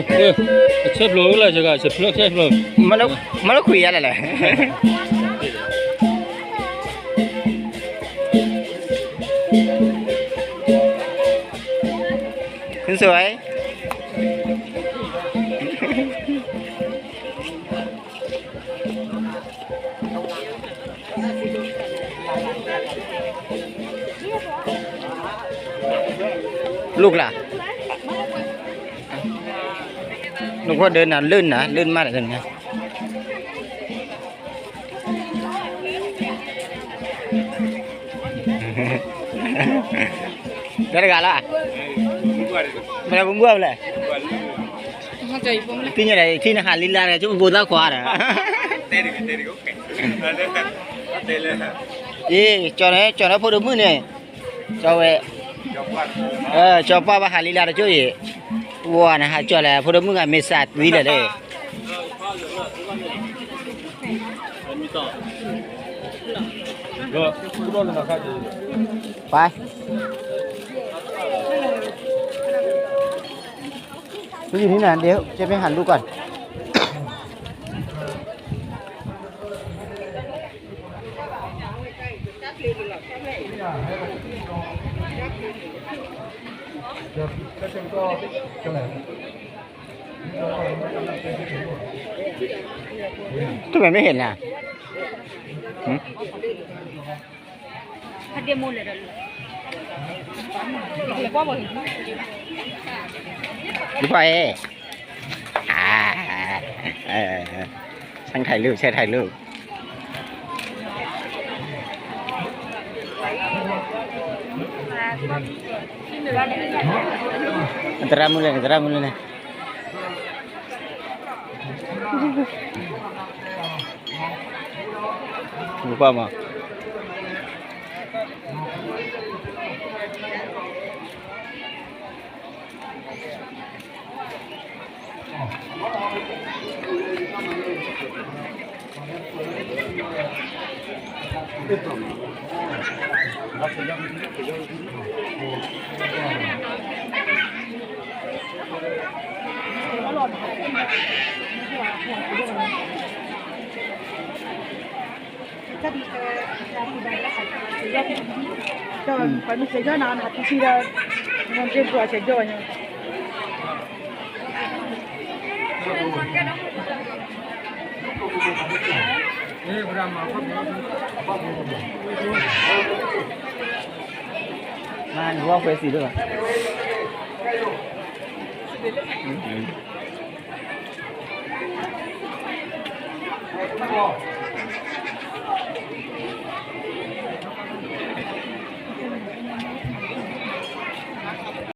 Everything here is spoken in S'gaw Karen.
အဆၢဖျိးလၢ ဆၢဖျိး ဆၢဖျိး မ့ၢ်လၢခွံယါလဲၣ်လဲၣ် คุณสวย ลูกล่ะ หลวงพ่อเดินนะลื่นนะ ลื่นมากเลยนะ တၢ်တဂၤလီၤ မ့ၢ်လၢပမုၢ်အီၤလဲၣ် သ့ၣ်ညါဒီး ထံၣ်နဟးလံလါဒီး ကၠိပကိးသၣ်ခွါဒီး အ့ ကၠီန့ၣ် ကၠီန့ၣ်ဖိဒိၣ်မုၣ်န့ၣ် ကၠီဝဲ ကၠီပှၢ်ဘၣ်ဟးလံလါဒီးကၠိအံၤ ဝဲနဟးကၠီလဲၣ် ဖိဒိၣ်မုၣ်ဂၤမ့ၢ်စးသံလဲၣ်ဒီး ไป ไปอยู่ที่ไหน เดี๋ยวจะไปหาลูกก่อน ทำไมไม่เห็นอ่ะ พี่พลอยเอ้ย อ่า เออ ช่างถ่ายรูป ช่างถ่ายรูป อันตรายหมดเลย อันตรายหมดเลยนะ ဘူးကွၢ်မး မၤနုၤဝဲခွဲးစံးလၢၤဘၣ် အ